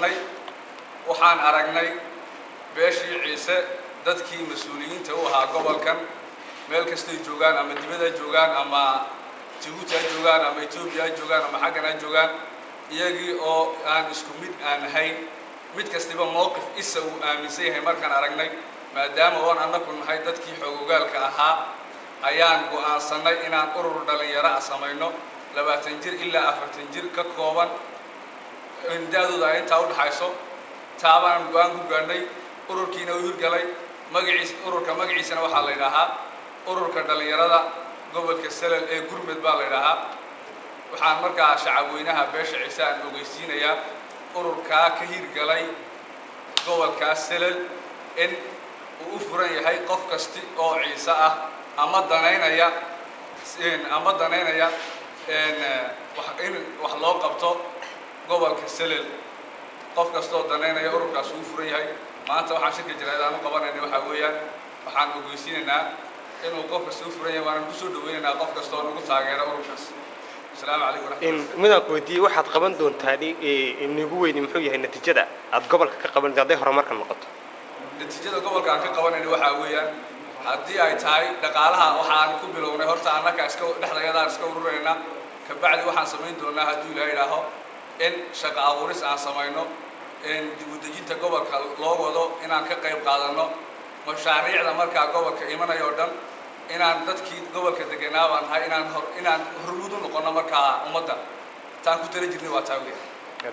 Nay waxaan aragnay beeshii Ciise, dadkii mas-uuliyiinta u ahaa gobolkan, meel kastay joogaan, ama dibad ha joogaan, ama Jabuuti ha joogaan, ama Etoobiya ha joogaan, ama xaggan ha joogaan, iyagii oo aan isku mid aan ahayn, mid kastiba mowqif isa uu aaminsan yahay. Markaan aragnay, maadaama oon annaku nahay dadkii xoogogaalka ahaa, ayaan go'aansannay inaan urur dhallinyaro ah samayno, 20 jir ilaa 40 jir ka kooban, da-dooda ay intaa udhaxayso. Taabaan go'aan ku gaadhnay, ururkiina uu hirgalay. Magaciis, ururka magaciisana waxaa la yidhaahaa Ururka Dhallinyarada Gobolka Salal ee Gurmed baa la yidhaahaa. Waxaan markaa shacabweynaha beesha Ciise aan ogeysiinayaa ururkaa ka hirgalay gobolkaa Salal in uu u furan yahay qof kasti oo Ciise ah ama danaynaya in wax loo qabto gobolka Salal. Qof kasta oo danaynaya ururkaas uu furan yahay. Maanta waxaan shirka jaraa'id aan u qabanayna waxaa weeyaan, waxaan ogeysiinaynaa inuu qof kasta u furan yahay, waanan kusoo dhaweynaynaa qof kasta oo nagu taageera ururkaas. Asalaamu calaykum waraxmatullah. Midaan ku weydiiyey, waxaad qaban doontaan inagu weyni muxuu yahay? Natiijada aad gobolka ka qaban hadday horumarka noqoto? Natiijada gobolka aan ka qabanayna waxaa weeyaan, haddii ay tahay dhaqaalaha, waxaan ku bilownay horta annaka iska dhexdayadaan iska ururayna. Kabacdi waxaan samayn doonaa, hadduu Ilahay idhaaho, in shaqo abuuris aan samayno, in dib u dejinta gobolka loo wado inaan ka qayb qaadanno, mashaariicda markaa gobolka imanaya oo dhan inaan dadkii gobolka deganaa baan nahay, inaan hormuud u noqono markaa ummadda. Taan ku tala jirnay waa taa weeyaan.